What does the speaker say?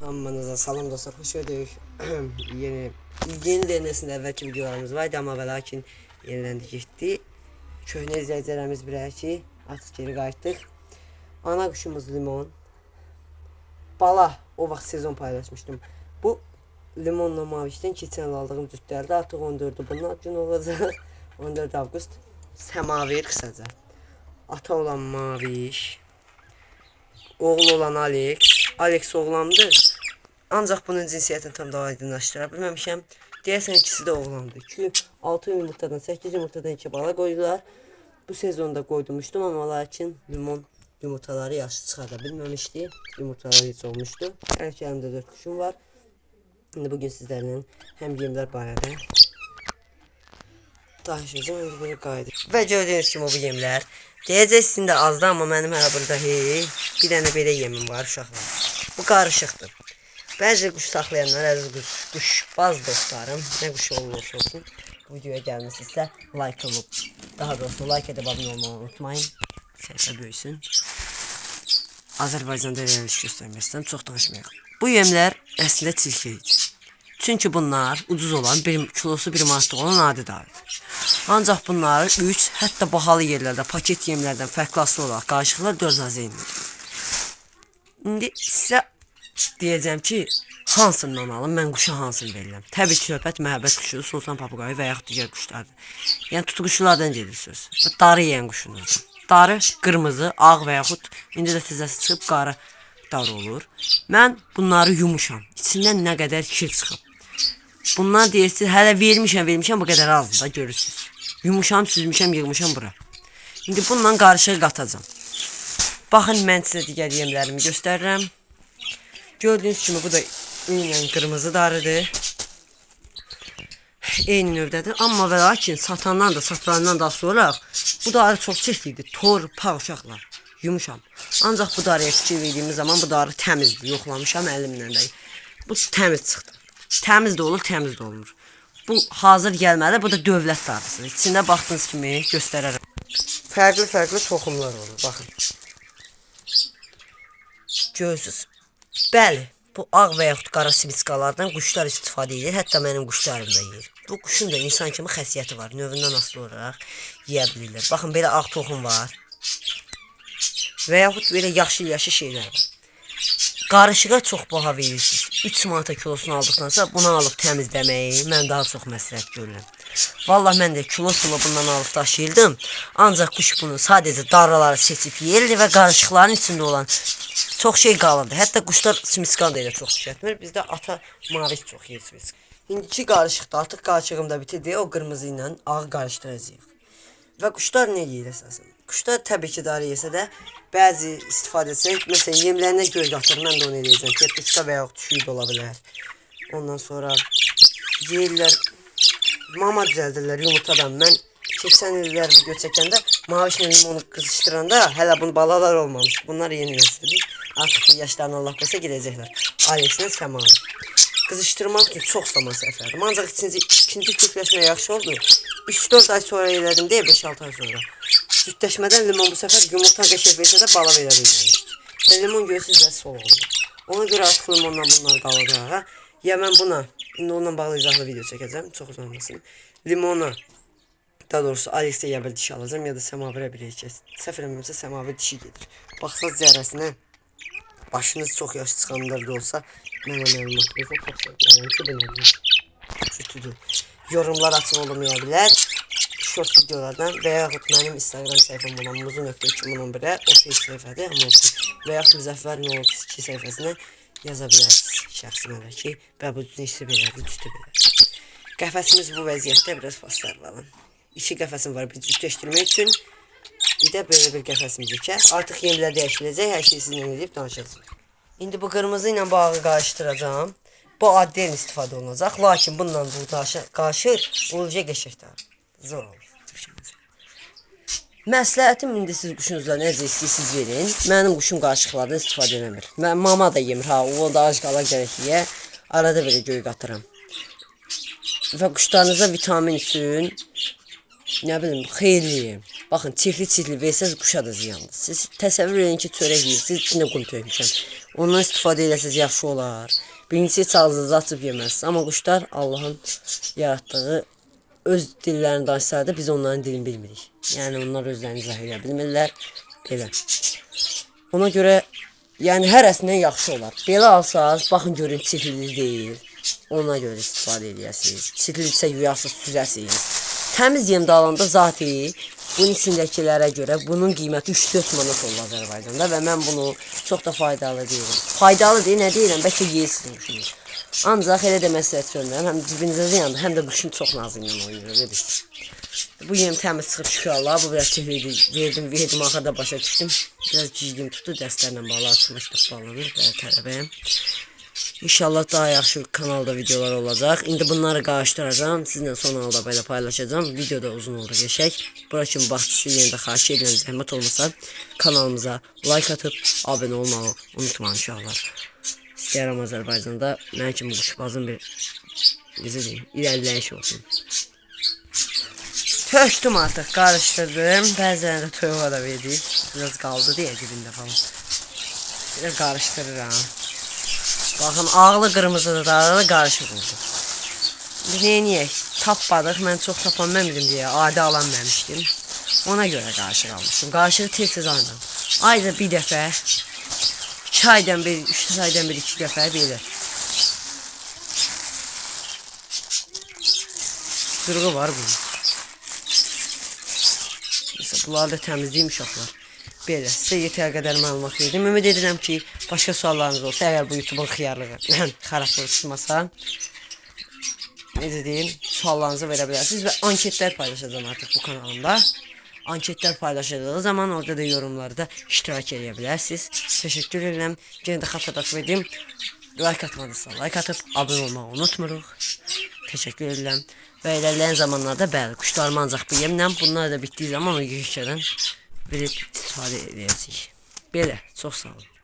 Hamınıza salam dostlar, xoş gördük. Yeni yeni denəsində əvvəlki videolarımız var idi, amma və lakin yeniləndi getdi. Köhnə izləyicilərimiz bilər ki, artıq geri qayıtdıq. Ana quşumuz limon. Bala, o vaxt sezon paylaşmışdım. Bu limonla mavişdən keçən il aldığım cütlərdə artıq 14-ü bunlar gün olacaq. 14 avqust. Səmavir qısaca. Ata olan maviş. Oğlu olan Alex. Alex oğlandır. Ancaq bunun cinsiyyətini tam da aydınlaşdıra bilməmişəm. Deyəsən ikisi də oğlandır. 2, 6 yumurtadan, 8 yumurtadan 2 bala qoydular. Bu sezonda qoydurmuşdum, amma lakin limon yumurtaları yaxşı çıxarda bilməmişdi. Yumurtaları heç olmuşdu. Hələ ki əlimdə 4 quşum var. İndi bugün sizlərlə həm yemlər barədə danışacağım, həm də belə qayıdır. Və gördüyünüz kimi bu yemlər. Deyəcəksiniz də azdı, amma mənim hələ burada hey, bir dənə belə yemim var uşaqlar. Bu qarışıqdır. Bəzi quş saxlayanlar, əziz quş, quşbaz dostlarım, nə quş olursa olsun, bu videoya gəlmisinizsə like olub, daha doğrusu like edib abunə olmağı unutmayın. Səhifə böyüsün. Azərbaycanda irəliləyiş göstərmək istəyirəm, çox danışmayaq. Bu yemlər əslində çirkli idi. Çünki bunlar ucuz olan, bir kilosu 1 manatlıq olan adi darıdır. Ancaq bunları 3, hətta bahalı yerlərdə paket yemlərdən fərqli asılı olaraq qarışıqlar 4 azı. İndi sizə deyəcəm ki, hansından alım, mən quşa hansını verirəm. Təbii ki, söhbət məhəbbət quşu, sultan papuqayı və yaxud digər quşlardır. Yəni tutuquşulardan gedir söz. Və darı yeyən quşunuzdur. Darı qırmızı, ağ və yaxud indi də təzəsi çıxıb qara darı olur. Mən bunları yumuşam. İçindən nə qədər kir çıxıb. Bunlar deyirsiniz, hələ vermişəm, vermişəm, bu qədər azdır da görürsünüz. Yumuşam, süzmüşəm, yığmışam bura. İndi bununla qarışıq qatacağam. Baxın, mən sizə digər yemlərimi göstərirəm. Gördüyünüz kimi bu da eynən qırmızı darıdır. Eyni növdədir. Amma və lakin satandan da, satılandan da sonra bu darı çox çirklidir. Torpaq uşaqlar. Yumuşam. Ancaq bu darıya fikir verdiyimiz zaman bu darı təmizdir. Yoxlamışam əlimlə də. Bu təmiz çıxdı. Təmiz də olur, təmiz də olmur. Bu hazır gəlməli, bu da dövlət darısıdır. İçində baxdığınız kimi göstərərəm. Fərqli-fərqli toxumlar olur, baxın. Görürsünüz. Bəli, bu ağ və yaxud qara simiskalardan quşlar istifadə edir. Hətta mənim quşlarım da yeyir. Bu quşun da insan kimi xəsiyyəti var. Növündən asılı olaraq yeyə bilirlər. Baxın, belə ağ toxum var. Və yaxud belə yaşıl-yaşıl şeylər var. Qarışığa çox baha verirsiniz. 3 manata kilosunu aldıqdan sonra bunu alıb təmizləməyi mən daha çox məsləhət görürəm. Vallah mən də kilo-kilo bundan alıb daşıyırdım. Ancaq quş bunu sadəcə darıları seçib yeyirdi və qarışıqların içində olan çox şey qalırdı. Hətta quşlar simiskan da elə çox tükətmir. Bizdə ata mavi çox yeyir simiska. İndiki qarışıqda artıq qarışığım da bitirdi. O qırmızı ilə ağı qarışdıracağıq. Və quşlar nə yeyir əsasən? Quşlar təbii ki, darı yesə də bəzi istifadə etsək, məsələn yemlərinə göy qatır, mən də onu eləyəcəm. Ketuşka və yaxud şüy də ola bilər. Ondan sonra yeyirlər, mama düzəldirlər yumurtadan. Mən keçən illər video çəkəndə mavişlə limonu qızışdıranda hələ bunun balalar olmamış. Bunlar yeni nəsildir. Artıq bu yaşlarını Allah qoysa gedəcəklər. Alexlə Səmanı. Qızışdırmaq üçün çox zaman sərf elədim. Ancaq ikinci kökləşmə yaxşı oldu. 3-4 ay sonra elədim deyə 5-6 ay sonra. Cütləşmədən limon bu səfər yumurta qəşəng versə də bala verə bilməmişdi. Və limon görürsünüz də sol oldu. Ona görə artıq limondan bunlar qalacaq. Ya mən buna, indi onunla bağlı izahlı video çəkəcəm, çox uzanmasın. Limona, daha doğrusu Alex'e ya bir dişi alacağım ya da Semavir'e bir erkək. Səhv eləmirəmsə Semavir dişi gedir. Baxsaz cərəsinə başınız çox yaşlı çıxanlar da olsa mənə məlumat versə çox sevinərəm ki, bu nədir? Cütüdür. Yorumlar açıq olmaya bilər. Short videolardan və yaxud mənim Instagram səhifəm olan muzu.2011-ə o fake səhifədir, amma olsun. Və yaxud Müzəffər 032 səhifəsinə yaza bilərsiniz şəxsimə də ki, və bu cinsi belədir, cütü belədir. Qəfəsimiz bu vəziyyətdə biraz paslarlayalım. İki qəfəsim var bir cütləşdirmək üçün. Bir də belə bir qəfəsimiz yekə. Artıq yemlər dəyişiləcək, hər şeyi sizinlə edib danışacağıq. İndi bu qırmızı ilə bu ağı qarışdıracağam. Bu adden istifadə olunacaq. Lakin bununla bu qarışır, olacaq qəşəng. Zor olur. Məsləhətim indi siz quşunuza necə istəyirsiniz verin. Mənim quşum qarışıqlardan istifadə eləmir. Mən mama da yemir ha, o da ac qala gərək yeyə. Arada belə göy qatıram. Və quşlarınıza vitamin üçün Nə bilim, xeyirli yem. Baxın, çirkli-çirkli versəz quşa da ziyandır. Siz təsəvvür edin ki, çörək yeyirsiniz, içində qum tökmüşəm. Ondan istifadə eləsəz yaxşı olar. Birincisi heç ağzınızı açıb yeməzsiniz. Amma quşlar Allahın yaratdığı öz dillərini danışsalar da biz onların dilini bilmirik. Yəni onlar özlərini izah edə bilmirlər. Belə. Ona görə yəni hərəsindən yaxşı olar. Belə alsaz, baxın görün çirkli deyil. Ona görə istifadə eləyəsiniz. Çirklidirsə yuyasınız, süzəsiniz. Təmiz yem də alanda zati bunun içindəkilərə görə bunun qiyməti 3-4 manat olur Azərbaycanda və mən bunu çox da faydalı deyirəm. Faydalı deyil, nə deyirəm? Bəlkə yeyirsiniz quşunuz. Ancaq elə də məsləhət görmürəm. Həm cibinizə ziyandır, həm də quşun çox nazı ilə oynayır, elə bilsin. Bu yem təmiz çıxıb şükür Allaha. Bu biraz çirkli verdim, verdim, axırda başa düşdüm. Biraz ciydim tutdu, dəstlərlə bağlı açılmış bağlanır, belə tələbəyəm. İnşallah daha yaxşı kanalda videolar olacaq. İndi bunları qarışdıracağam. Sizinlə son halda belə paylaşacağam. Video da uzun oldu qəşəng. Bura kimi baxdısı yenə də xahiş edirəm zəhmət olmasa kanalımıza like atıb abunə olmağı unutmayın uşaqlar. İstəyirəm Azərbaycanda mən kimi quşbazın bir necə deyim, irəliləyiş olsun. Tökdüm artıq, qarışdırdım. Bəzən də toyuğa da verdik. Biraz qaldı deyə dibində falan. Biraz qarışdırıram. Baxın, ağlı qırmızıdır, ağlı qarışıq oldu. Biz neyniyək? Tapmadıq. Mən çox tapan mənim deyə adi alan məmişdim. Ona görə qarışıq almışdım. Qarışığı tez-tez almıram. Ayda bir dəfə, 2 aydan bir, 3 aydan bir, 2 dəfə belə. Sırğı var bunun. Mesela bunları da təmizləyim uşaqlar. Belə, sizə yetər qədər məlumat verdim. Ümid edirəm ki, başqa suallarınız olsa, əgər bu YouTube'un xiyarlığı, xarablığı çıxmasa, necə deyim, suallarınızı verə bilərsiniz və anketlər paylaşacağam artıq bu kanalımda. Anketlər paylaşıldığı zaman orada da yorumlarda iştirak edə bilərsiniz. Təşəkkür edirəm. Yenə də xatırlatma edim. Like atmadıysa like atıp abunə olmağı unutmuruq. Təşəkkür edirəm. Və irəliləyən zamanlarda bəli, quşlarımı ancaq bu yemlə, bunlar da bitdiyi zaman o yekədən verib istifadə edəcəyik. Belə, çox sağ olun.